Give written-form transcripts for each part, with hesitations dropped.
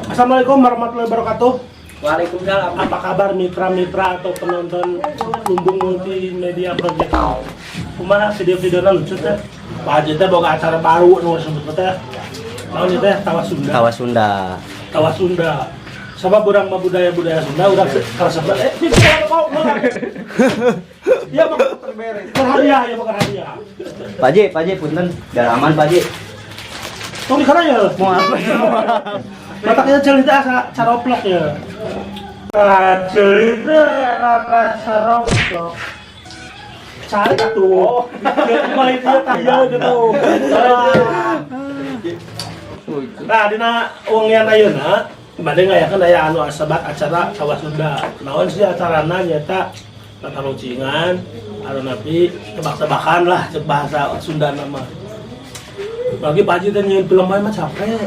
Assalamualaikum warahmatullahi wabarakatuh. Waalaikumsalam. Apa kabar mitra-mitra atau penonton Lumbung Multimedia Project? Kumaha video-videona, lucu teh? Pak Haji teh boga acara baru nu sebut teh. Naon ieu teh? Tawa Sunda. Tawa Sunda. Tawa Sunda. Sabab urang mah budaya-budaya Sunda urang karesep mau mau. Iya, mau hadiah ya, bukan hadiah. Pak Haji, Pak Haji, punten. Biar aman, Pak Haji. Tong di kana ya. Mau apa? Mataknya cerita asa caroplok ya. Ah, cerita rasa caroplok. Cari atuh. Mulai dia tanya gitu. Nah, dina wengian ayeuna bade ngayakeun aya anu asebat acara Tawa Sunda. Naon sih acarana? Nyaeta tatarucingan anu nabi tebak-tebakan lah cek bahasa Sunda nama. Bagi Pak Haji teh nyieun film wae mah capek.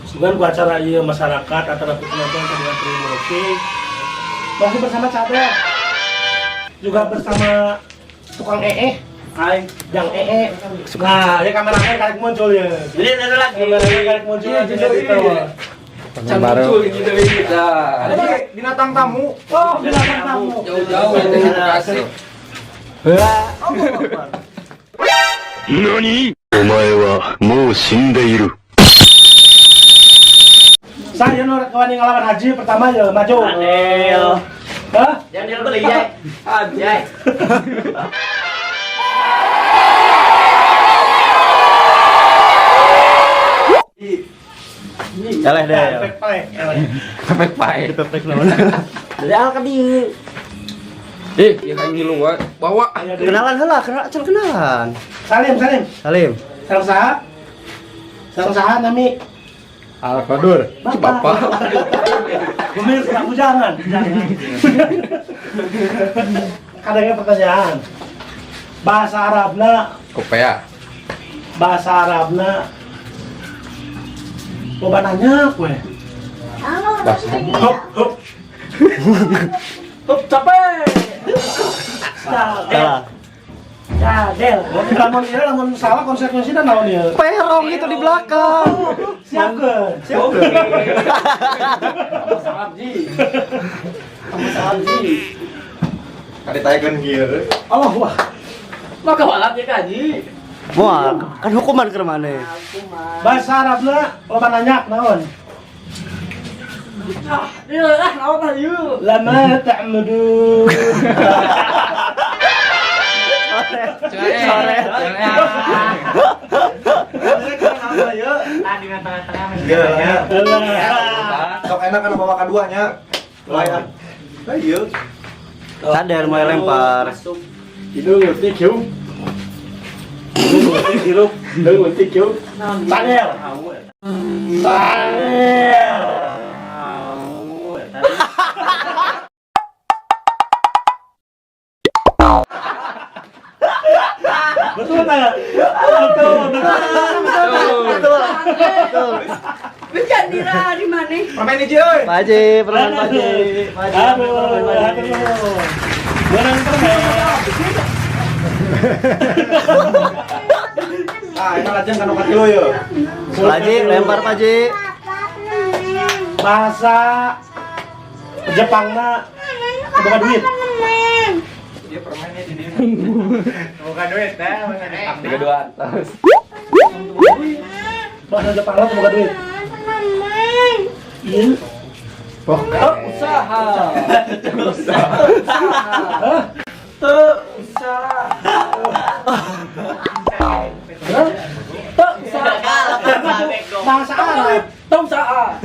Sugan ku acara ieu masyarakat atau penonton dengan terima. Masih bersama Cadel. Juga bersama tukang ee. Hai. Jang ee. Nah, ya kameramen karek muncul ya. Jadi ada lagi. Kameramen karek muncul Iya, lagi jadi gitu. Can muncul ini dari kita. Binatang tamu. Oh, binatang tamu. Jauh-jauh ya dari Bekasi. 何お前はもう死んでいる。 Saya nu wani ngelawan Haji pertama ya maju. Adel. Hah? Jangan dia beli ya. Jai. Eleh deh. Pek pek. Pepek pae. Pepek naon? Dari al ka dieu. Eh, ya kan ngilu wae. Bawa. Kenalan heula, kenal can kenalan. Salim, salim. Salim. Sareng saha? Sareng saha nami? Al Qadur. Bapak. Pemirsa, aku jangan, jangan. Kadangnya pertanyaan. Bahasa Arabna, Kopea. Bahasa Arabna. Loba nanya kue. Bahasa. Hop, hop. Hop, capek. Salah. Cadel. Lamun ieu lamun salah konsekuensinya naon ieu? Perong itu di belakang. Siapkeun. Kamu salah Ji. Kamu salah Ji. Kali taekeun kieu. Allah wah. Maka walap ya kaji. Wah, kan hukuman ke mana? Bahasa Arabna loba nanya naon? Iya, ah, naon tah ieu? Lama ta'mudun. Sore. Iya. Alah. Sok enak kan bawa kaduanya. Lumayan. Lah iya. Sadar mau lempar. Hidung leutik hirup. Hidung leutik hirup. Hidung leutik hirup. Tangel. Tangel. Betul tak? Betul, betul. Betul. Betul. Bercandira di mana? Permen hiji euy. Pak Haji, permen Pak Haji. Pak Haji, Aduh, permen Pak Haji. aduh. Menang permen. Ah, enak aja kan kilo ya. Pak Haji, lempar Pak Haji. Bahasa Jepangna boga duit. Dia permennya di dia. Bukan duit, teh, bukan Tiga dua atas. Bahasa Jepangna boga duit. Iya. Oh, usaha. Hah? Teu usaha. Hah? Bahasa Arab. Tong usaha.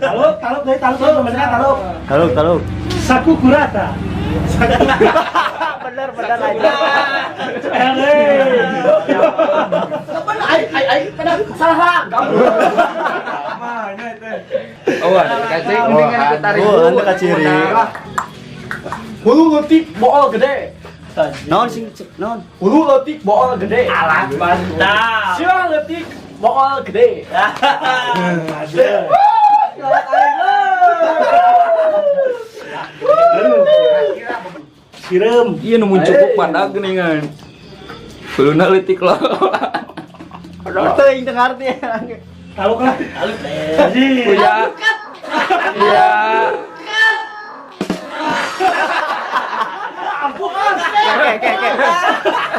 Taluk, taluk deui, taluk deui, pemerintah taluk. Taluk, taluk. Saku kurata. Bener, bener aja. Eh. Ai ai ai, pada salah kamu. Mah, nya teh. Oh, ada kacing mendingan aku tarik. Oh, anda kaciri. Hulu leutik bool gede. Naon sing naon? Hulu leutik bool gede. Alah, mantap. Siang leutik bool gede. Ada. Sireum. Iya nu cukup padag geuningan. Huluna leutik loh. Teuing teu ngarti. Taluk lah. Taluk deh. Haji. Kuya. Iya. Oke, oke, oke.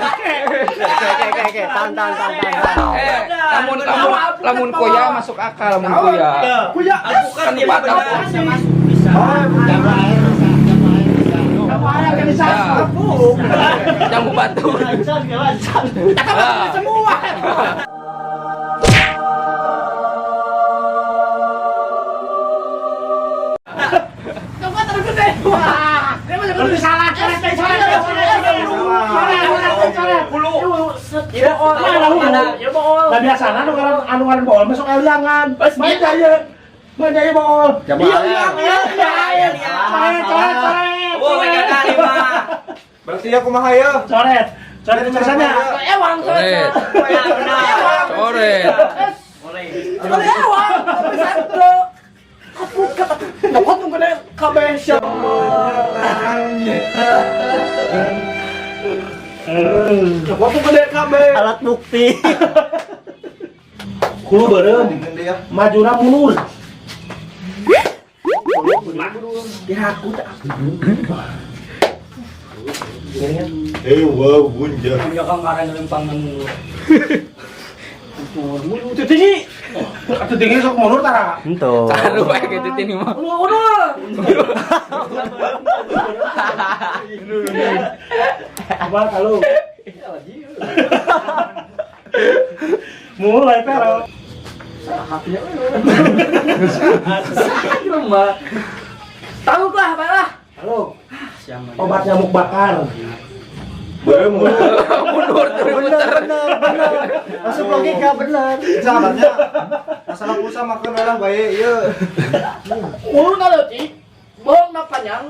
Oke, oke, oke. Tahan, tahan, tahan, tahan. Eh, lamun lamun lamun koya masuk akal lamun koya. Kuya. Alpukat Kan dia batal. benar. Bisa masuk bisa. Jambu air bisa, jambu air bisa. Apa air kan bisa? Jambu batu. Lancar, lancar. Ah. Semua. Coba terus gede. Wah, dia masih Lu salah, coret, coret, coret, coret, coret. Bulu. Ya, bool. Ya bool. Lah biasana nu ngaran anu ngaran bool masuk aliangan. Main daya. Main daya bool. Jambu Iya, air. iya, iya, iya. Coret, coret, coret. Oh, mereka kali mah. Berarti ya kumaha ya? Coret. Coret tulisannya. Ewang, Coret. Benar. Coret. Coret ewang. Tapi satu. Alpukat. Dapat tunggu deh kabeh siapa. Dapat tunggu deh kabeh. Alat bukti. Hulu beureum. Majuna mundur. Diraku tak. Ewa bunda. Punya kang karen lempang nang Itu tinggi. Itu tinggi sok mundur tara. Ento. Taruh bae gitu tini mah. Apa kalau? Mulai pero. Tahu lah, Pak lah. Halo. Obat nyamuk bakar. Mundur terus Bener, muter. bener, bener. Masuk logika bener. Sahabatnya masalah pulsa makan lah bae ieu. Uluna leutik, bohongna panjang,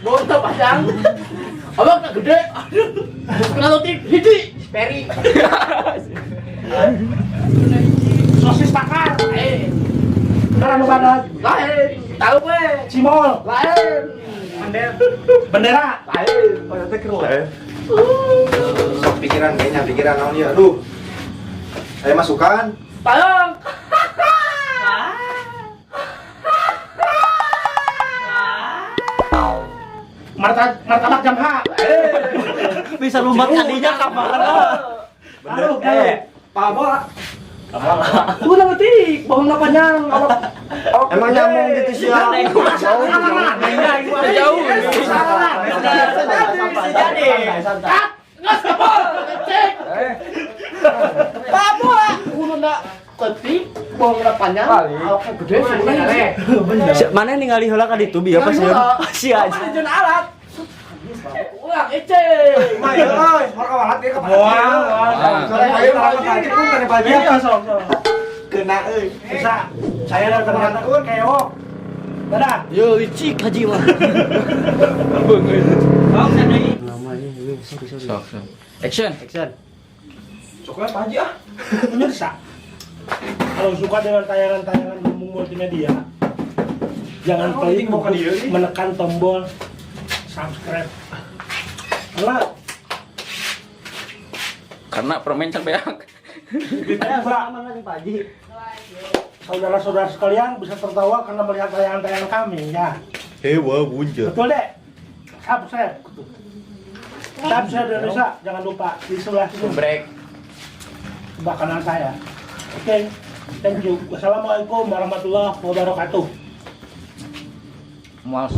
bohongna panjang. Awakna gede. Aduh. Kena leutik hiji, peri. Sosis bakar. Eh, Ntar anu badan. lain, tahu we. Cimol. Lain. Bendera. Lain. Sok pikiran kayaknya pikiran naon ieu. Aduh. Saya masukan. Tolong. Martabak jam H. Bisa lompat kadinya ka mana? Taruh, Eh, Pak Bola. Uluna leutik, bohongna panjang. Awak Emang nyambung gitu sih ya. Jauh. Bisa jadi. Santai. Ngas kepol, cek. Pabola, uluna leutik, bohongna panjang, awakna gede, suguna hiji. Mana ningali heula ka ditu bieu pas Si aja. Apa alat? Ulang eceng. Mah ieu euy, mor kawalat ieu ka Moal. Sore ayo mah pun kana baju. Iya, sok, sok. Kena euy. Bisa. Saya ternyata keok. Dadah. Yo licik haji mah. Sok, sok. Action. Action. Coklat Pak Haji ah. Pemirsa, kalau suka dengan tayangan-tayangan Bumbung Multimedia, jangan pelit mau ke dia, untuk menekan tombol subscribe. Karena Karena permen can beak. kita juga Pak Haji. saudara-saudara sekalian bisa tertawa karena melihat tayangan-tayangan kami ya. Ewa bunda. Betul deh. Subscribe. Subscribe Indonesia, jangan lupa di sebelah sini Break. sebelah kanan saya. Oke, thank you. Wassalamualaikum warahmatullahi wabarakatuh. Mual.